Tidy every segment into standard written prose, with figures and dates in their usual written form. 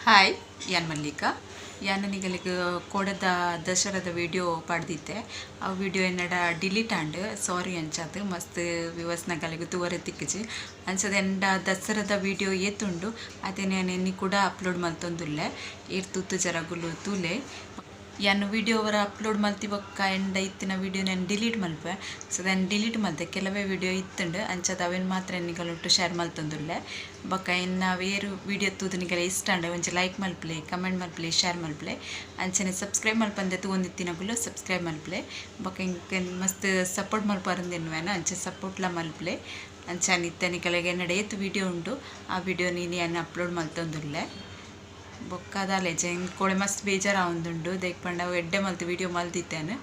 Hi, ಯಾನ್ ಮಲ್ಲಿಕಾ. ಯಾನ್ ನಿಗಲಿಗ್ ಕೋಡದ ದಸರಾದ video ಪಾಡ್ದಿತ್ತೆ. ಆ ವಿಡಿಯೋ ಎನ್ನಡ ಡಿಲೀಟ್ ಆಂಡ್, ಸಾರಿ. ಅಂಚಾದ್ ಮಸ್ತ್ ವ್ಯೂವರ್ಸ್ ನಗಲಿಗ್ ತೂವರೆ ತಿಕ್ಕಿಜಿ. ಅಂಚದ ಎನ್ನಡ ದಸರಾದ ವಿಡಿಯೋ ಏತುಂಡು, ಅದೇನೆ ಯಾನ್ ಎನ್ನಿ ಕೂಡ ಅಪ್ಲೋಡ್ ಮಲ್ತೊಂದುಲ್ಲೆ. ಏರ್ ತೂತು ಜರಗುಲು ತೂಲೆ. ಯಾನ್ ವಿಡಿಯೋ ಅವರ ಅಪ್ಲೋಡ್ ಮಲ್ತಿ ಬೊಕ್ಕ ಎಂಡ ಇತ್ತಿನ ವಿಡಿಯೋ ನಾನು ಡಿಲೀಟ್ ಮಲ್ಪೆ. ಸೊ ದಾನ್ ಡಿಲೀಟ್ ಮಲ್ತೆ. ಕೆಲವೇ ವಿಡಿಯೋ ಇತ್ತುಂಡು, ಅಂಚದ ಅವೆನ್ ಮಾತ್ರ ನಿಗಲೊಟ್ಟು ಶೇರ್ ಮಲ್ತೊಂದುಲ್ಲೆ. ಬೊಕ್ಕ ಎನ್ನ ವೇರು ವಿಡಿಯೋ ತೂದು ನಿಗಲ ಇಷ್ಟ ಆಂಡ ಒಂಜಿ ಲೈಕ್ ಮಲ್ಪಲೆ, ಕಮೆಂಟ್ ಮಲ್ಪಲೆ, ಶೇರ್ ಮಲ್ಪಲೆ. ಅಂಚನೆ ಸಬ್ಸ್ಕ್ರೈಬ್ ಮಲ್ಪಂದೆ ತೂವೊಂದಿತ್ತಿನಗುಲು ಸಬ್ಸ್ಕ್ರೈಬ್ ಮಲ್ಪಲೆ. ಬೊಕ್ಕ ಇಂಕ್ ಮಸ್ತ್ ಸಪೋರ್ಟ್ ಮಲ್ಪರಂದೆನ್ನುವೆನ, ಅಂಚ ಸಪೋರ್ಟ್ಲ ಮಲ್ಪಲೆ. ಅಂಚನೆ ಇತ್ತೆ ನಿಕಲೆಗ್ ಎನ್ನಡ ಏತ್ ವಿಡಿಯೋ ಉಂಡು, ಆ ವಿಡಿಯೋ ನೀನು ಯಾನ್ ಅಪ್ಲೋಡ್ ಮಲ್ತೊಂದುಲ್ಲೆ. ಬೊಕ್ಕ ದಾಲೆ ಕೋಡೆ ಮಸ್ತ್ ಬೇಜಾರಾವೊಂದುಂಡು. ದೇಕ್ ಪಂಡ ಅವು ಎಡ್ಡೆ ಮಲ್ತ್ ವಿಡಿಯೋ ಮಲ್ತಿತ್ತೇನೆ.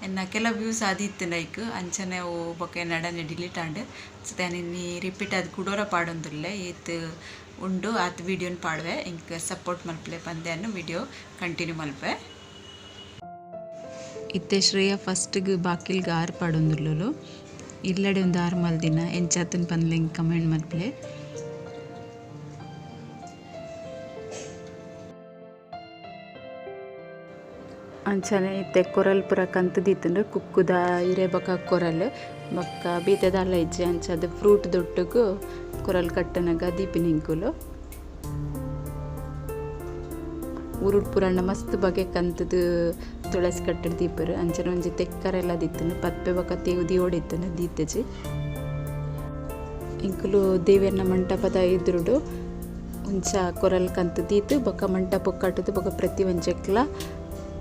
ಎನ್ನ ಕೆಲವು ವ್ಯೂಸ್ ಆದಿತ್ತುಂಡು ಐಕ್. ಅಂಚನೆ ಅವು ಬೊಕ್ಕ ಎನ್ನಡನೆ ಡಿಲೀಟ್ ಆಂಡ್. ಸೊ ಯಾನ್ ಇನಿ ರಿಪೀಟ್ ಆದ್ ಕುಡೋರ ಪಾಡೊಂದುಲ್ಲೆ. ಏತ್ ಉಂಡು ಆತ್ ವಿಡಿಯೋನ್ ಪಾಡುವೆ. ಇಂಕ್ ಸಪೋರ್ಟ್ ಮಲ್ಪಲೆ ಪಂದ್ ವಿಡಿಯೋ ಕಂಟಿನ್ಯೂ ಮಲ್ಪೆ. ಇತ್ತೆ ಶ್ರೇಯ ಫಸ್ಟ್ಗ್ ಬಾಕಿಲ್ಗ್ ಆರ್ ಪಾಡೊಂದುಲ್ಲೊಲು. ಇಲ್ಲಡೆ ಒಂದು ಆರು ಮಲ್ದಿನ ಎಂಚಾತನ್ ಪನ್ಲೆ, ಇಂಕ್ ಕಮೆಂಟ್ ಮಲ್ಪಲೆ. ಅಂಚನೆ ಇತ್ತೆ ಕೊರಲ್ ಪೂರ ಕಂತುದಿತ್ತುಂಡು. ಕುಕ್ಕುದ ಇರೆ ಬೊಕ ಕೊರಲ್ ಬೊಕ್ಕ ಬೇತೆ ದಾಲ ಇಜ್ಜಿ. ಅಂಚಾದ್ ಫ್ರೂಟ್ ದೊಟ್ಟುಗು ಕೊರಲ್ ಕಟ್ಟುನಗ ದೀಪಿನ ಎಂಕುಲು. ಊರುಡ್ ಪುರಾಣ ಮಸ್ತ್ ಬಗೆ ಕಂತುದು ತುಳಸಿ ಕಟ್ಟಡ್ ದೀಪೆರ್. ಅಂಚನೆ ಒಂಜಿ ತೆಕ್ಕರೆಲ ದಿತ್ತುಂಡು. ಪದ್ಪೆ ಬೊಕ ತೇವು ದೀವೊಡಿತ್ತುಂಡು, ದೀತಿಜಿ. ಎಂಕುಲು ದೇವೆರ್ನ ಮಂಟಪದ ಎದುರುಡು ಒಂಚ ಕೊರಲ್ ಕಂತ್ ದೀತ್ ಬೊಕ ಮಂಟಪ ಕಟ್ಟುದು ಬೊಕ ಪ್ರತಿ ಒಂಜೆಕ್ಲ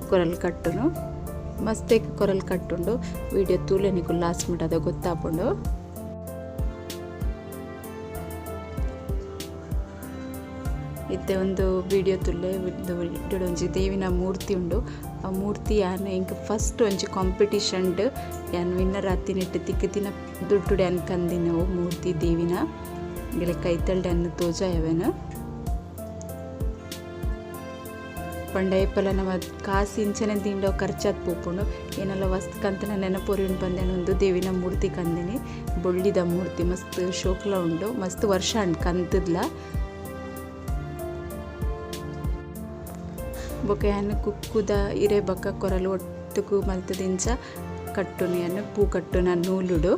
ಕೊರಲ್ ಕಟ್ಟುನು. ಮಸ್ತ್ ಕೊರಲ್ ಕಟ್ಟುಂಡು. ವಿಡಿಯೋ ತೂಲೆ, ನಿಕುಲು ಲಾಸ್ಟ್ ಮುಟ ಗೊತ್ತಾಪುಂಡು. ಇತ್ತೆ ಒಂದು ವಿಡಿಯೋ ತೂಲೆ. ಒಂಜಿ ದೇವಿನ ಮೂರ್ತಿ ಉಂಡು. ಆ ಮೂರ್ತಿ ಯಾನ್ ಎಂಕ್ ಫಸ್ಟ್ ಒಂಜಿ ಕಾಂಪಿಟಿಷನ್ ಯಾನ್ ವಿನ್ನರ್ ಆತಿನೆಟ್ ತಿಕ್ಕಿದಿನ ದುಡ್ಡು ಯಾನ್ ಕಂದಿನವು ಮೂರ್ತಿ ದೇವಿನ. ಇಂಗಲೆ ಕೈತಲ್ಡ್ ಯಾನ್ ತೋಜಾಯವೆನ್. ಪಂಡ ಏಪಲ ನಮ ಕಾಸ್ ಇಂಚನೆ ದೀಂಡ ಖರ್ಚಾತ್ ಪೋಪುಂಡು. ಏನೆಲ್ಲ ವಸ್ತು ಕಂತನ ನೆನಪೊರಿಯುಂಡು ಪಂದ್ ಒಂದು ದೇವಿನ ಮೂರ್ತಿ ಕಂದಿನಿ. ಬೊಳ್ಳಿದ ಮೂರ್ತಿ, ಮಸ್ತ್ ಶೋಕ್ಲ ಉಂಡು. ಮಸ್ತ್ ವರ್ಷ ಅಂಡ್ ಕಂತುದ್ಲ. ಬೊಕ ಯಾನ್ ಕುಕ್ಕುದ ಇರೆ ಬೊಕ ಕೊರಲು ಒಟ್ಟುಗು ಮಲ್ತುದಿಂಚ ಕಟ್ಟುನು ಯಾನ್ ಪೂ ಕಟ್ಟುನ ನೂಲುಡು.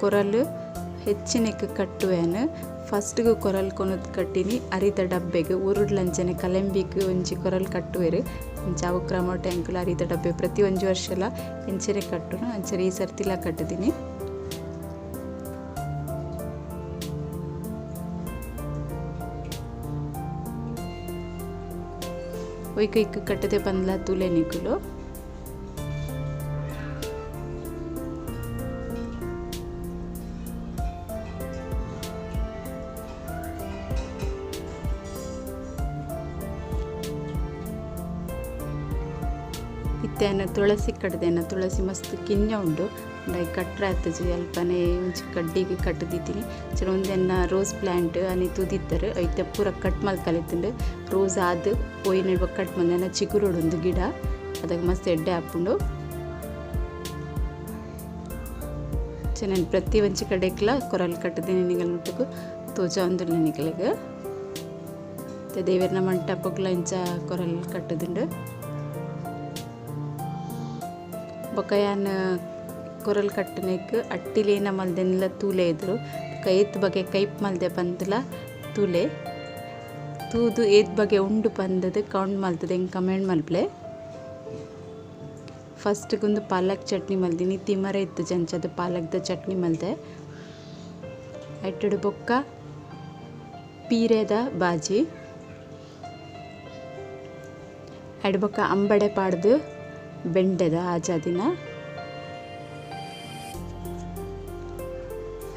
ಕೊರಲು ಹೆಚ್ಚಿನೆಕ್ ಕಟ್ಟುವೆನ್. ಫಸ್ಟ್ಗ್ ಕೊರಲ್ ಕೊನೊದು ಕಟ್ಟಿನಿ ಅರಿತ ಡಬ್ಬೆಗ್. ಊರುಡ್ಲಂಚನೆ ಕಲೆಂಬಿಗ್ ಒಂಜಿ ಕೊರಲ್ ಕಟ್ಟುವೆರ್. ಅಂಚ ಅವು ಕ್ರಮೊಟ್ ಎಂಕುಲು ಅರಿತ ಡಬ್ಬೆ ಪ್ರತಿ ಒಂಜಿ ವರ್ಷಲ ಇಂಚನೆ ಕಟ್ಟುನು. ಅಂಚನೆ ಈ ಸರ್ತಿಲ ಕಟ್ಟುದಿನಿ. ಒಯ್ಕ್ ಇಕ್ ಕಟ್ಟದೆ ಪಂದ್ಲ ತೂಲೆ ನಿಕುಲು. ಇತ್ತೆ ಯಾನ್ ತುಳಸಿ ಕಡ್ದೆನ. ತುಳಸಿ ಮಸ್ತ್ ಕಿನ್ಯ ಉಂಡು. ಕಟ್ರೆ ಆತುಜಿ. ಅಲ್ಪನೆ ಒಂಜಿ ಕಡ್ಡಿಗ್ ಕಟ್ಟುದಿತ್ತೀನಿ. ಅಂಚನೆ ಉಂದೆನ್ನ ರೋಸ್ ಪ್ಲಾಂಟ್ ಅನಿ ತೂದಿತ್ತೆರ್. ಐತೆ ಪೂರ ಕಟ್ ಮಲ್ತ್ ಕಲಿತುಂಡು. ರೋಸ್ ಆದ್ ಪೋಯಿನ ಬೊಕ್ಕ ಕಟ್ ಮಲ್ದೆನ ಚಿಗುರೊಡು ಉಂದು ಗಿಡ. ಅದಗ ಮಸ್ತ್ ಎಡ್ಡೆ ಆಪುಂಡು. ಅಂಚನೆ ಪ್ರತಿ ಒಂಜಿ ಕಡೆಕ್ಲ ಕೊರಲ್ ಕಟ್ಟುದಿನಿ. ನಿಗಲ್ ಒಟ್ಟುಗು ತೋಜಾವೊಂದುಲ್ಲೆ ನಿಗಲೆಗ್. ಇತ್ತೆ ದೇವೆರ್ನ ಮಂಟಪಗ್ಲ ಇಂಚ ಕೊರಲ್ ಕಟ್ಟುದುಂಡು. ಬೊಕ ಯಾನ್ ಕೊರಲ್ ಕಟ್ಟುನೆಕ್ ಅಟ್ಟಿಲೇನ ಮಲ್ದೆನ್ಲ ತೂಲೆ ಎದುರು. ಬೊಕ ಏತ್ ಬಗೆ ಕೈಪ್ ಮಲ್ದೆ ಪಂದ್ಲ ತೂಲೆ. ತೂದು ಏತ್ ಬಗೆ ಉಂಡು ಪಂದುದು ಕೌಂಟ್ ಮಲ್ತುದು ಎಂಕ್ ಕಮೆಂಟ್ ಮಲ್ಪಲೆ. ಫಸ್ಟ್ ಉಂದು ಪಾಲಕ್ ಚಟ್ನಿ ಮಲ್ದಿನಿ. ತಿಮರೆ ಇತ್ತು ಅಂಚದ ಪಾಲಕ್ದ ಚಟ್ನಿ ಮಲ್ದೆ. ಐಟುಡು ಬೊಕ್ಕ ಪೀರೆದ ಬಾಜಿ. ಐಡ್ ಬೊಕ್ಕ ಅಂಬಡೆ ಪಾಡ್ದು ಬೆಂಡೆದ ಆಜಾದಿನ.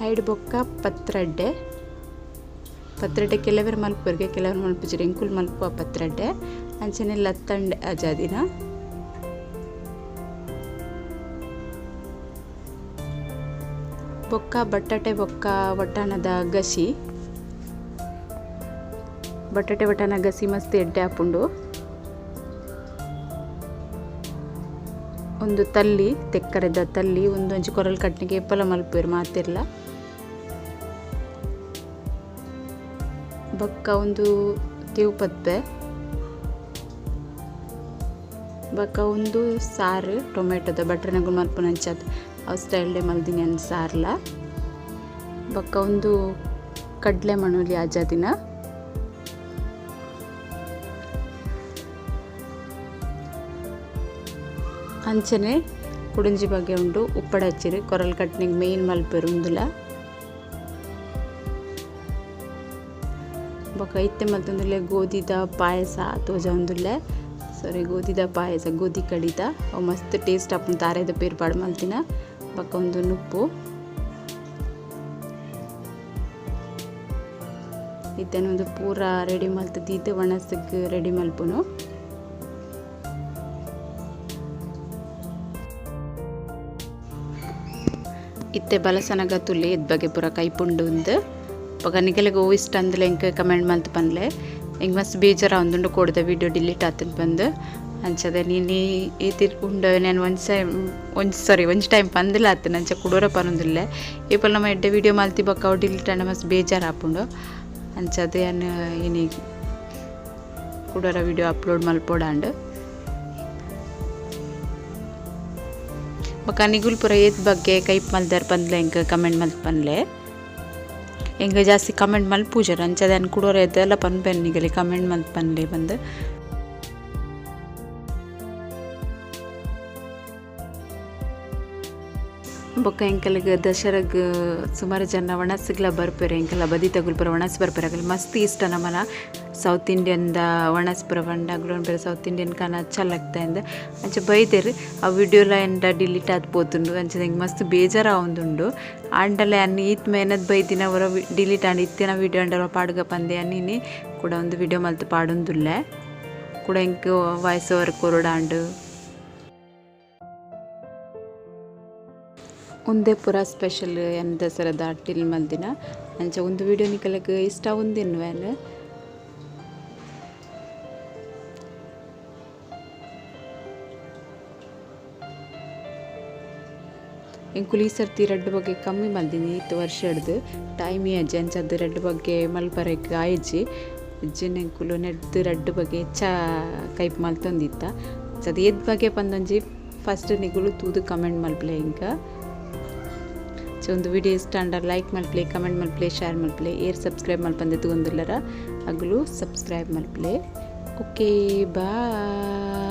ಐಡ್ ಬೊಕ್ಕ ಪತ್ರಡ್ಡೆ. ಪತ್ರಡ್ಡೆ ಕೆಲವರು ಮಲ್ಪುವೆರ್ಗೆ, ಕೆಲವರು ಮಲ್ಪುಜೆರ್. ಎಂಕುಲು ಮಲ್ಪುವ ಪತ್ರಡ್ಡೆ. ಅಂಚನೆ ಲತ್ತಂಡೆ ಆಜಾದಿನ. ಬೊಕ್ಕ ಬಟಾಟೆ ಬೊಕ್ಕ ವಟಾಣದ ಗಸಿ. ಬಟಾಟೆ ವಟಾಣ ಗಸಿ ಮಸ್ತ್ ಎಡ್ಡೆ ಆಪುಂಡು. ಒಂದು ತಲ್ಲಿ, ತೆಕ್ಕರೆದ ತಲ್ಲಿ. ಉಂದೊಂಜಿ ಕೊರಲ್ ಕಟ್ನಿಗೆ ಏಪಲ ಮಲ್ಪುವೆರ್ ಮಾತೆರ್ಲ. ಬೊಕ್ಕ ಉಂದು ತೇವು ಪದ್ಪೆ. ಬೊಕ್ಕ ಉಂದು ಸಾರು ಟೊಮೆಟೊದ ಬಟ್ರನಗುಲು ಮಲ್ಪುನಂಚಾದ್ ಅವು ಸ್ಟೈಲ್ಡೆ ಮಲ್ದಿನಿ ಅನ್ ಸಾರ್ಲ. ಬೊಕ್ಕ ಉಂದು ಕಡ್ಲೆ ಮಣೋಲಿ ಆಜಾದಿನ. ಅಂಚನೆ ಕುಡೊಂಜಿ ಬಗೆ ಉಂಡು ಉಪ್ಪಡಚ್ಚಿರ್ ಕೊರಲ್ ಕಟ್ನಿಗ್ ಮೇನ್ ಮಲ್ಪೆರ್ ಉಂದುಲ. ಬೊಕ್ಕ ಇತ್ತೆ ಮಲ್ತೊಂದುಲ್ಲೆ ಗೋಧಿದ ಪಾಯಸ ತೋಜಾವೊಂದುಲ್ಲೆ. ಸಾರಿ, ಗೋಧಿದ ಪಾಯಸ, ಗೋಧಿ ಕಡಿತ ಅವು ಮಸ್ತ್ ಟೇಸ್ಟ್ ಆಪುಂಡು ತಾರಾಯಿದ ಪೇರ್ ಪಾಡ್ ಮಲ್ತಿನ. ಬೊಕ್ಕ ಉಂದು ನುಪ್ಪು. ಇತ್ತೆ ಉಂದು ಪೂರ ರೆಡಿ ಮಲ್ತ್ ದೀದ್ ವಣಸ್ಗ್ ರೆಡಿ ಮಲ್ಪುನು. ಇತ್ತೆ ಬಲಸನಗ ತುಲೆ ಇದ್ ಬಗ್ಗೆ ಪೂರ ಕೈಪುಂಡು ಉಂದು. ಬೊಕ ನಿಕಲೆಗ್ ಒವು ಇಷ್ಟ ಅಂದ್ಲೆ ಎಂಕ್ ಕಮೆಂಟ್ ಮಲ್ತ್ ಪನ್ಲೆ. ಎಂಕ್ ಮಸ್ತ್ ಬೇಜಾರ್ ಆವೊಂದುಂಡು ಕೋಡೆದ ವಿಡಿಯೋ ಡಿಲೀಟ್ ಆತುಂಡು ಪಂದ್. ಅಂಚದ ನೀನಿ ಏತ್ ಉಂಡು ಯಾನ್ ಒಂಜಿ ಟೈಮ್ ಒಂಜಿ ಸಾರಿ ಒಂಜಿ ಟೈಮ್ ಪಂದ್ಲ ಆತುಂಡು ಅಂಚ ಕುಡೊರ ಪನೊಂದುಲ್ಲೆ. ಏಪಲ ನಮ ಎಡ್ಡೆ ವಿಡಿಯೋ ಮಲ್ತಿ ಬೊಕ್ಕ ಅವು ಡಿಲೀಟ್ ಆಂಡ ಮಸ್ತ್ ಬೇಜಾರ್ ಆಪುಂಡು. ಅಂಚಾದ್ ಯಾನ್ ಇನಿ ಕುಡೊರ ವಿಡಿಯೋ ಅಪ್ಲೋಡ್ ಮಲ್ಪೊಡಾಂಡ್. ಬೊಕ ನಿಗುಲ್ ಪೂರ ಏತ್ ಬಗ್ಗೆ ಕೈಪ್ ಮಲ್ದರ್ ಪಂದ್ಲೆ ಎಂಕ್ ಕಮೆಂಟ್ ಮಲ್ತ್ ಪನ್ಲೆ. ಎಂಕ್ ಜಾಸ್ತಿ ಕಮೆಂಟ್ ಮಲ್ಪುಜೆರ್ ಅಂಚಾದ್ ಯಾನ್ ಕುಡೊರ ಏತೆಲ ಪನ್ಪೆನ್ ನಿಗಲೆ ಕಮೆಂಟ್ ಮಲ್ತ್ ಪನ್ಲೆ ಪಂದ್. ಬೊಕ್ಕ ಎಂಕಲೆಗ್ ದಸರಾಗ್ ಸುಮಾರು ಜನ ವಣಸ್ಗ್ಲ ಬರ್ಪೆರ್ ಎಂಕಲ್ನ ಬದಿತಗುಲು ಪೂರ ವಣಸ್ ಬರ್ಪೆರ್ ಅಕುಲು ಮಸ್ತ್ ಇಷ್ಟ ನಮನ ಸೌತ್ ಇಂಡಿಯನ್ ದ ವಣಸ್ ಪೂರ ಪಂಡ ಅಗುಲು ಪನ್ಪೆರ್ ಸೌತ್ ಇಂಡಿಯನ್ ಖಾನ ಅಚ್ಚ ಲಗ್ತಾ ಇಂದ್ ಅಂಚ ಬೈದೆರ್ ಆ ವಿಡಿಯೋಲ ಎಂಡ ಡಿಲೀಟ್ ಆದ್ ಪೋತುಂಡು ಅಂಚನೆ ಎಂಕ್ ಮಸ್ತ್ ಬೇಜಾರ್ ಆವೊಂದುಂಡು ಆಂಡಲ ಯಾನ್ ಈತ್ ಮೆಹನತ್ ಬೈದಿನ ಒರ ಡಿಲೀಟ್ ಆಂಡ್ ಇತ್ತಿನ ವಿಡಿಯೋ ಆಂಡಲ ಪಾಡ್ಗ ಪಂದ್ ಯಾನ್ ಇನಿ ಕುಡ ಉಂದು ವಿಡಿಯೋ ಮಲ್ತ್ ಪಾಡೊಂದುಲ್ಲೆ ಕುಡ ಎಂಕ್ ವಾಯ್ಸ್ ಓವರ್ ಕೊರೊಡಾಂಡ್. ಉಂದೇ ಪೂರ ಸ್ಪೆಷಲ್ ಯಾನ್ ದಸರಾದ ಅಟ್ಟಿಲ್ ಮಲ್ದಿನ ಅಂಚ ಉಂದು ವಿಡಿಯೋ ನಿಕಲೆಗ್ ಇಷ್ಟ ಆವೊಂದಿನ್ವೆ ಯಾನ್. ಎಂಕುಲು ಈ ಸರ್ತಿ ರಡ್ಡ್ ಬಗೆ ಕಮ್ಮಿ ಮಲ್ದಿನಿ ಇತ್ ವರ್ಷಡ್ದ್ ಟೈಮ್ ಇಜ್ಜಿ ಅಂಚಾದ್ ರಡ್ಡ್ ಬಗೆ ಮಲ್ಪರೆಗ್ ಆಯಿಜಿ ಇಜ್ಜಿಂಡ ಎಂಕುಲು ನೆಡ್ದ್ ರಡ್ಡ್ ಬಗೆ ಹೆಚ್ಚ ಕೈಪ್ ಮಲ್ತೊಂದಿತ್ತ. ಅಂಚಾದ್ ಏತ್ ಬಗೆ ಪಂದೊಂಜಿ ಫಸ್ಟ್ ನಿಕುಲು ತೂದು ಕಮೆಂಟ್ ಮಲ್ಪುಲೆ ಎಂಕ್. ಸೊ ಉಂದು ವಿಡಿಯೋ ಇಷ್ಟ ಆಂಡ ಲೈಕ್ ಮಲ್ಪುಲೆ, ಕಮೆಂಟ್ ಮಲ್ಪುಲೆ, ಶೇರ್ ಮಲ್ಪುಲೆ. ಏರ್ ಸಬ್ಸ್ಕ್ರೈಬ್ ಮಲ್ಪಂದೆ ತೂವೊಂದುಲ್ಲೆರ ಅಗುಲು ಸಬ್ಸ್ಕ್ರೈಬ್ ಮಲ್ಪುಲೆ. Okay bye.